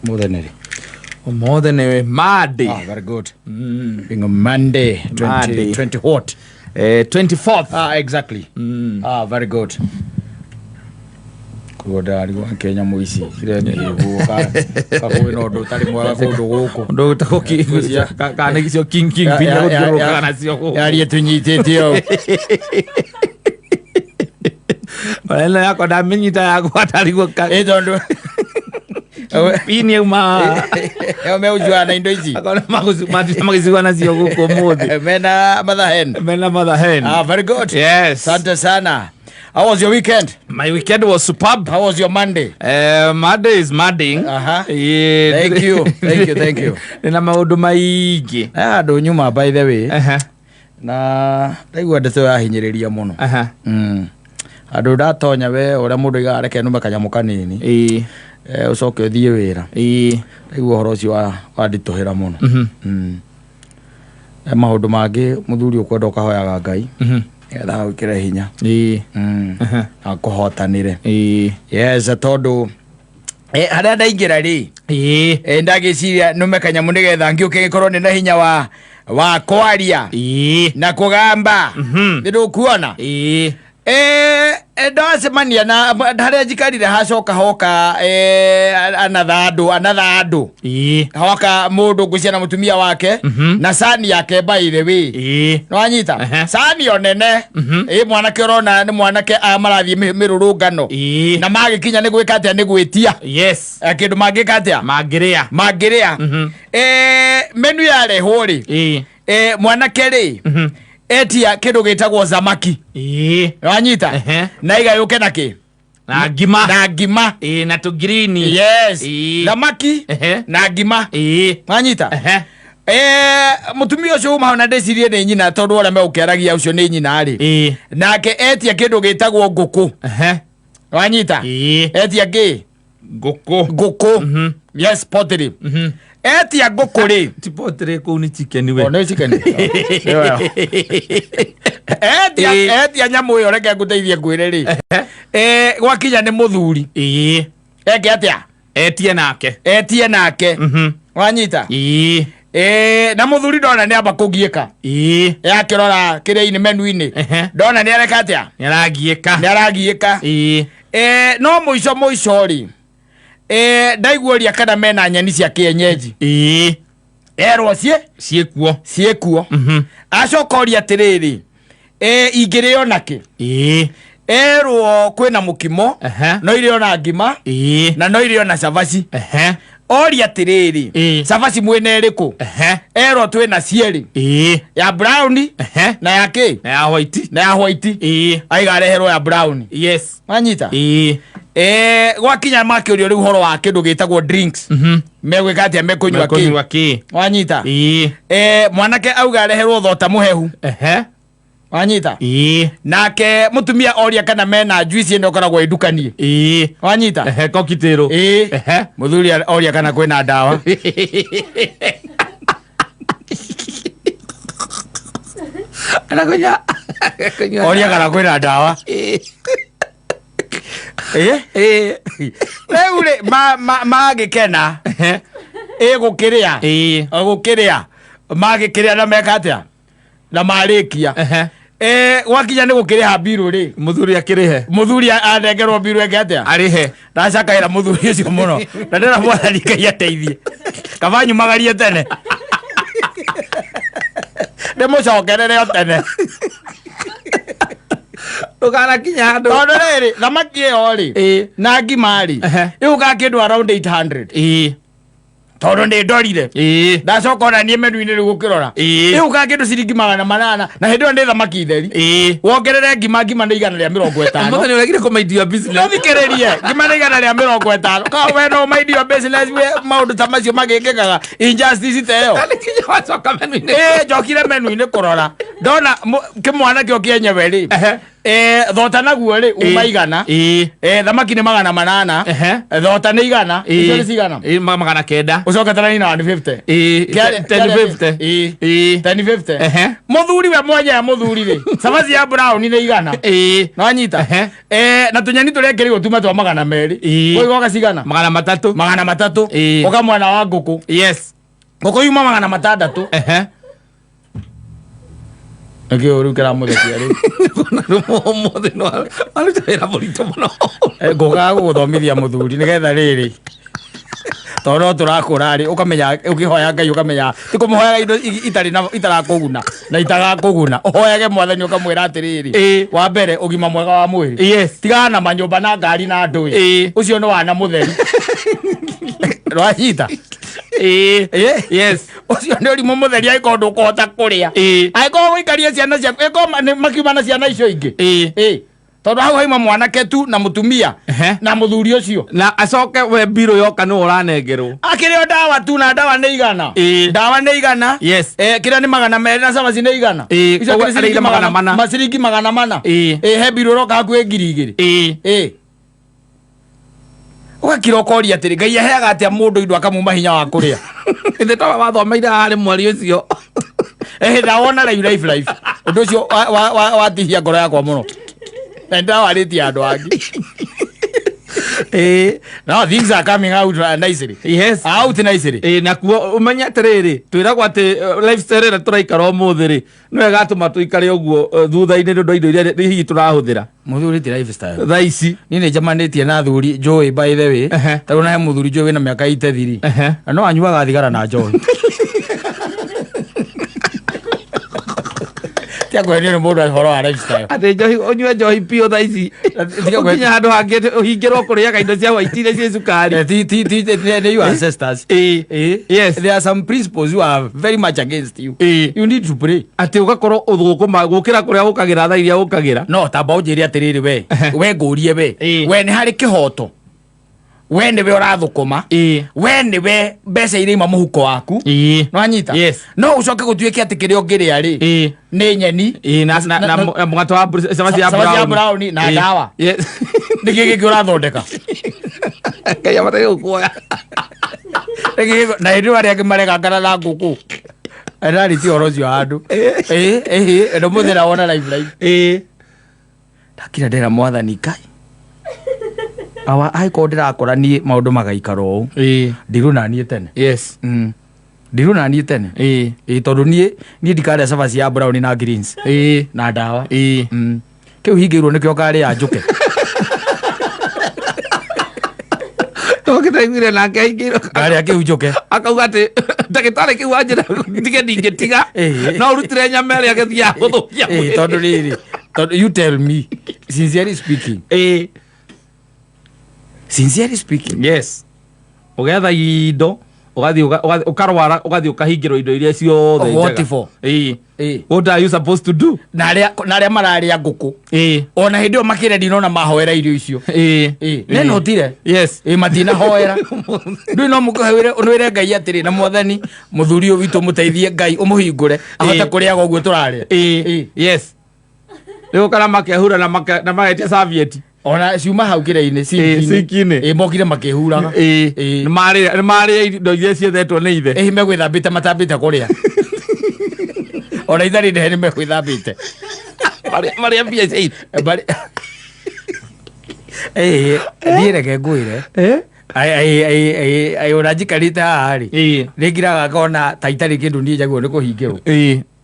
Mũthĩ nĩ rĩ? Ũmũthĩ nĩ Monday. Ah, very good. Being a Monday, 20, Monday. 20 what? 24th. Ah, exactly. Ah, very good. Koguo ndarigwo Kenya nyamũ ici irenyeguo kakwĩna ũndũ ũtarĩ mwega kũndũ gũkũ. Ũndũ ũtagwo kana icio king king pin gũthiũrũrũkaga nacio gũkũ. Yarie tũnyitĩte ũũ. Ĩno yakwa ndamĩnyita yakwa ndarigwo Ĩ tondũ pin yauma. ĩyo meũcuana na indo ici. Akona magĩcigua nacio gũkũ ũmũthĩ. Mena mother hen. Mena mother hen. Ah, very good. Yes. Asante sana. How was your weekend? My weekend was superb. How was your Monday? Monday is Monday. Aha. Yeah. Thank you. Thank you, thank you. Nina maũndũ maingĩ. Aya andũ nyuma by the way. Aha. Na ndaigua ndeto yahinyĩrĩria mũno. Aha. Andũ ndatonya we ũrĩa mũndũ aigaga reke nume kanyamũ kanini. Ĩĩ. Ũcoke ũthiĩ wĩra. Ĩĩ. Ndaigua ũhoro ũcio wanditũhĩra mũno. Maũndũ mangĩ mũthuri ũkwenda ũkahoyaga Ngai. Nĩgetha agwĩkĩre hinya. Ĩĩ. Akũhotanĩre. Ĩĩ. Yes, tondũ harĩa ndaingĩra rĩ Ĩĩ. Ndagĩciria nume kanyamũ nĩgetha ngĩũke gĩkorwo nĩ na hinya wa kwaria Ĩĩ. na kũgamba. Nĩ ndũkuona? Ĩĩ. Ndacemania na harĩa njikarire hacoka hoka another andũ another andũ Ĩĩ. hoka mũndũ ngwĩciria na mũtumia wake na cani yake by the way. Ĩĩ. Nĩwanyita? Ehe. Cani o nene. Ĩ mwanake ũrona nĩ mwanake aya marathiĩ mĩrũrũngano. Ĩĩ. Na magĩkinya nĩ gwĩka atĩa? Nĩ gwĩtia. Yes. Kĩndũ mangĩka atĩa? Mangĩrĩa. Mangĩrĩa. Menu yarehwo rĩ. Ĩĩ. Mwanake rĩ etia kĩndũ gĩtagwo zamaki. Ĩĩ. Nĩwanyita? Ehe. Na igayũke na kĩ? Na ngima. Na ngima. Ĩĩ, na tũgirini. Yes. Ĩĩ. Thamaki Ehe. na ngima. Ĩĩ. Wanyita? Ehe. Mũtumia ũcio uma hau na ndĩcirie nĩ nyina tondũ ũrĩa megũkĩaragia ũcio nĩ nyina rĩ. Ĩĩ. Nake etia kĩndũ gĩtagwo ngũkũ. Ehe. Wanyita? Ĩĩ. Etia kĩ? Ngũkũ. Ngũkũ. Yes, poultry. Etia ngũkũ rĩ. Ti poultry kũu nĩ chicken we. O nĩ chicken. Ĩyo. Etia Ĩĩ. etia nyamũ ĩyo reke ngũteithie ngwĩre rĩ. Gwakinya nĩ mũthuri. Ĩĩ. Eke atĩa? Etie nake. Etie nake. Wanyita? Ĩĩ. Na mũthuri ndona nĩ amba kũgiĩka. Ĩĩ. Yakĩrora kĩrĩa-inĩ menu-inĩ. Ehe. Ndona nĩ areka atĩa? Nĩ aragiĩka. Nĩ aragiĩka. Ĩĩ. No mũico mũico rĩ, ndaigua ũria kana mena nyeni cia kĩenyenji. Ĩĩ. Erwo ciĩ? Ciĩkuo. Ciĩkuo. Acoka ũria atĩrĩrĩ, ingĩrĩo na kĩ? Ĩĩ. Erwo kwĩna mũkimo, Ehe. no irĩo na ngima, Ĩĩ. na no irĩo na cabaci. Ehe. Oria atĩrĩrĩ, Ĩĩ. cabaci mwĩna ĩrĩkũ? Ehe. Erwo twĩna cierĩ. Ĩĩ. Ya brown Ehe. na ya kĩ? Na ya white. Na ya white. Ĩĩ. Aiga areherwo ya brown. Yes. Wanyita? Ĩĩ. Gwakinya makĩũrio rĩu ũhoro wa kĩndũ gĩtagwo drinks. Megwĩka atĩa? Mekũnyua kĩ? Mekũnyua kĩ? Wanyita? Ĩĩ. Mwanake auga areherwo thota mũhehu. Ehe. Wanyita? Ĩĩ. Nake mũtumia oria kana mena juice ĩno ĩkoragwo ĩndukanie. Ĩĩ. Wanyita? Ehe, cocktail. Ĩĩ. Ehe. Mũthuri oria kana kwĩna ndawa. Ana kunywa. Kunywa. Oria kana kwĩna ndawa. Ĩĩ. Ĩĩ. Ĩĩ. Rĩu rĩ, magĩkena. Ehe. Ĩ gũkĩrĩa. Ĩĩ. Gũkĩrĩa. Magĩkĩrĩa na meka atĩa? Na marĩkia. Ehe. Gwakinya nĩ gũkĩrĩha mbirũ rĩ. Mũthuri akĩrĩhe. Mũthuri anengerwo mbirũ eke atĩa? Arĩhe. Ndacakaĩra mũthuri ũcio mũno. Na ndĩra mwathani Ngai ateithie. Kaba nyumagarie tene. Ndĩmũcokerere o tene. Ndũkanakinya handũ. Tondũ rĩrĩ, thamaki ĩyo rĩ, Ĩĩ. na ngima rĩ, Ehe. ĩgũkaga kĩndũ around 800. Ĩĩ. Tondũ nĩ ndorire. Ĩĩ. Ndacoka ona niĩ menu-inĩ rĩu gũkĩrora. Ĩĩ. Ĩgũkaga kĩndũ ciringi 800, na hĩndĩ ĩyo nĩ thamaki theri. Ĩĩ. Wongerere ngima, ngima nĩ 150. Mũthenya ũregire kũ-mind your business. Ũthikĩrĩrie, ngima nĩ 150. Ka we no mind your business, we maũndũ ta macio magĩkĩkaga, injustice ta ĩyo. Nĩ kinya wacoka menu-inĩ. Ĩĩ, njokire menu-inĩ kũrora. Ndona kĩmwana kĩo kĩenyewe rĩ. Ehe. Thota naguo rĩ uma 100. Thamaki nĩ 800. Thota nĩ 100. Icio nĩ cigana? 900. Ũcoke tarani na 150. 1050. 1050. Mũthuri we mwenyewe mũthuri rĩ, cabaci ya brown nĩ 100. Nĩwanyita? Na tũnyeni tũrĩa kĩrĩgwo tuma twa 200. Kũu cigana? 300. 300. Ũka mwena wa ngũkũ. Yes. Ngũkũ yuma 600. Nĩkĩo rĩu kĩramũthekia rĩu? Ũmũthĩ no aruta wĩra mũritũ mũno. Ngũkaga gũgũthomithia mũthuri nĩgetha rĩrĩ, tondũ no tũrakũra rĩ, ũkamenya ũkĩhoya Ngai ũkamenya ti kũmũhoyaga indo itarĩ na itarakũguna na itagakũguna. Ũhoyage Mwathani ũkamwĩra atĩrĩrĩ, wa mbere ũgima mwega wa mwĩrĩ. Tigana na manyũmba na ngari na ndũĩ. Ũcio nĩ wana mũtheri. Rwanyita? Yes. Ũcio nĩ ũrimũ mũtheri angĩkorwo ndũkũhota kũrĩa. Angĩkorwo gũikaria ciana ciaku, ĩkorwo makiuma na ciana icio ingĩ. Tondũ hau haima mwanake tu na mũtumia na mũthuri ũcio. Na acoke we mbirũ yoka nĩwe ũranengerwo. Akĩrĩ o ndawa tu na ndawa nĩ 100. Ndawa nĩ 100. Yes. Kĩrĩa nĩ 200 na cabaci nĩ 100. Icio Koguo akĩrĩ ciringi arĩire 400. Maciringi 400. He mbirũ ĩroka hakuhĩ 2000. Ũgakira ũkoria atĩrĩ, Ngai aheaga atĩa mũndũ indo akamuma hinya wa kũrĩa? Ithe tawe wathomeire haha rĩ mweri ũcio. Ndawona live live live. Ũndũ ũcio watihia ngoro yakwa mũno. Na nĩndawarĩtie andũ angĩ. No things are coming out nicely. Yes. Out nicely. Nakuo ũmenye atĩrĩrĩ, twĩragwo atĩ lifestyle ĩrĩa tũraikara ũmũthĩ rĩ, nĩyo ĩgatũma tũikare ũguo thutha-inĩ nĩ ũndũ wa indo iria hihi tũrahũthĩra. Mũthuri ti lifestyle. Thaa ici. Niĩ nĩ njemanĩtie na athuri njũĩ, by the way. Ta rĩu na he mũthuri njũĩ wĩna mĩaka 83. Na no anyuaga thigara na njohi. Tiga kũhenio nĩ mũndũ ũhoro wa lifestyle. Atĩ njohi, ũnyue njohi biũ thaa ici. Tiga kũhe- Ũkinye handũ hangĩ atĩ ũhingĩrwo kũrĩaga indo cia white iria ciĩ cukari. Ti your ancestors. Yes. There are some principles who are very much against you. You need to pray. Atĩ ũgakorwo ũthũkũma gũkĩra kũrĩa ũkagĩra thaa iria ũkagĩra. No tamba ũnjĩre atĩrĩrĩ, we we ngũrie we. We nĩ harĩ kĩhoto? We nĩwe ũrathũkũma. We nĩwe mbeca iria ima mũhuko waku. Nĩwanyita? Yes. No ũcoke gũtuĩke atĩ kĩrĩa ũngĩrĩa rĩ nĩ nyeni Na na mũgate wa cabaci ya cabaci ya brown. brown na ndawa. Yes. Nĩkĩ gĩkĩ ũrathondeka? Ngai abataire gũkuoya. Nĩkĩ na hĩndĩ ĩyo arĩa angĩ maregangana na ngũkũ. Ndarĩtie ũhoro ũcio handũ. Ĩĩ, mũthenya wona live live. Ndakira ndĩra Mwathani Ngai awa, angĩkorwo ndĩrakora niĩ maũndũ magaikara ũũ, ndirũ na niĩ tene. Ndirũ na niĩ tene. Ĩĩ, tondũ niĩ ndikarĩa cabaci ya brown na greens na ndawa. Kĩu hingĩirwo nĩkĩo ngarĩa njũke. Tũkĩtaiguire nake aingĩrwo. Ngarĩa kĩu njũke. Akauga atĩ ndagĩtarĩ kĩu wanjĩra ndige ndingĩtiga. No ũrutire nyama ĩrĩa gĩthiaga gũthũkia mwĩrĩ. Tondũ rĩrĩ, tondũ you tell me sincerely speaking, sincerely speaking. Yes, ũgetha indo ũgathiĩ ũkarwara, ũgathiĩ ũkahingĩrwo indo iria ciothe What njega. for? What are you supposed to do? Na arĩa mararĩa ngũkũ, ona hĩndĩ ĩyo makĩrĩa ndinona mahoera irio icio. Nĩnotire. Yes. Ĩ, matinahoera ndũĩ no mũkĩhoere ũnwĩre Ngai atĩrĩ, na Mwathani, mũthuri ũyũ witũ mũteithie, Ngai ũmũhingũre ahote kũrĩaga ũguo tũrarĩa. Yes, rĩu kana makehura na magetia serviette. Ona ciuma hau kĩrĩa-inĩ. Sinki-inĩ. Ĩ, mokire makĩhuraga. Nĩ marĩa indo iria ciethetwo nĩ ithe. Ĩ, megwĩthambĩte matambĩte kũrĩa, ona itharĩ ndehe nĩ megwĩthambĩte. Marĩa mbia cia ithe. Ĩ, niĩ reke ngwĩre. Ai, ai, ai, ai, ai, ona njikarĩte haha rĩ, nĩngiraga ngona ta itarĩ kĩndũ niĩ njagĩrĩirwo nĩ kũhingĩrwo.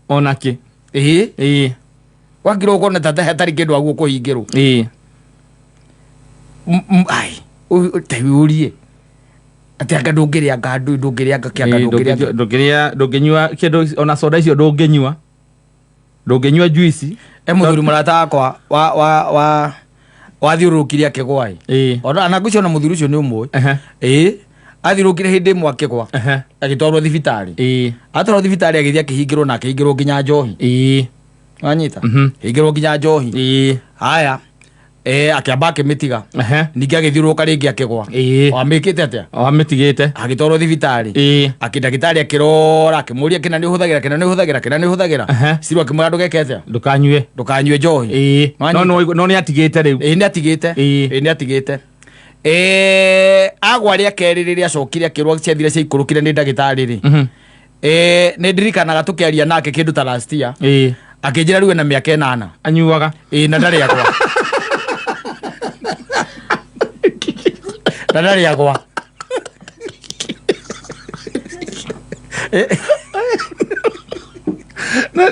Onakĩ. Wakira ũkona ta hatarĩ kĩndũ aguo kũhingĩrwo. Ai, ta ũrie atĩ anga ndũngĩrĩanga ndũi ndũngĩrĩanga kĩanga ndũngĩrĩanga. Ndũngĩrĩa, ndũngĩnyua kĩndũ, ona soda icio ndũngĩnyua, ndũngĩnyua juici. E mũthuri mũrata wakwa wa wathiũrũrũkire akĩgwa ĩ. Ona ngwĩciria ona mũthuri ũcio nĩ ũmũĩ. Ĩ, athiũrũrũkire hĩndĩ ĩmwe akĩgwa, agĩtwarwo thibitarĩ. Atwarwo thibitarĩ agĩthiĩ akĩhingĩrwo na akĩhingĩrwo nginya njohi. Wanyita? Hingĩrwo nginya njohi. Haya. Akĩamba akĩmĩtiga. Ehe. Ningĩ agĩthiũrũrũka rĩngĩ akĩgwa. Wamĩkĩte atĩa? Wamĩtigĩte. Agĩtwarwo thibitarĩ. Akĩndagĩtarĩ akĩrora, akĩmũria, kĩna nĩ ũhũthagĩra, kĩna nĩ ũhũthagĩra, kĩna nĩ ũhũthagĩra? Ciru akĩmwĩra, ndũgeke atĩa? Ndũkanyue. Ndũkanyue njohi. No no nĩ atigĩte rĩu. Ĩĩ, nĩ atigĩte. Ĩĩ, nĩ atigĩte. Agwa rĩa kerĩ, rĩrĩa acokire akĩrwo ciathire ciaikũrũkire nĩ ndagĩtarĩ rĩ, nĩ ndirikanaga tũkĩaria nake kĩndũ ta last year, akĩnjĩra rĩu ena mĩaka 8 Anyuaga. Ĩĩ, na ndarĩ agwa, na ndarĩ agwa.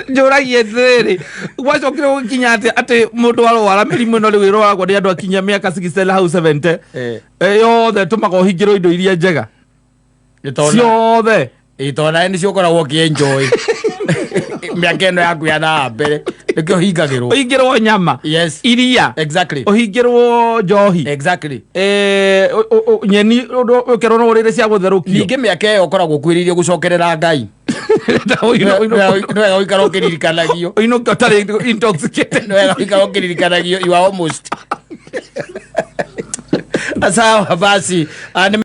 Njũragia atĩrĩrĩ, gwacokire gũkinya atĩ mũndũ arwara mĩrimũ ĩno rĩu ĩrwaragwo nĩ andũ akinyia mĩaka 60 na hau 70, yothe tũmaga ũhingĩrwo indo iria njega ciothe. Ĩĩ, tondũ nawe nĩcio ũkoragwo ũkĩenjoy mĩaka ĩno yaku ya na mbere, nĩkĩo hingagĩrwo. Ũhingĩrwo nyama, iria, ũhingĩrwo njohi, nyeni, ũkerwo no ũrĩre cia gũtherũkio. Ningĩ mĩaka ĩyo ũkoragwo ũkuhĩrĩirie gũcokerera Ngai. Nĩ wega gũikara ũkĩririkanagio. Ũinũke ũtarĩ intoxicated. Nĩ wega gũikara ũkĩririkanagio you are almost sawa. Basi. Ah, nĩ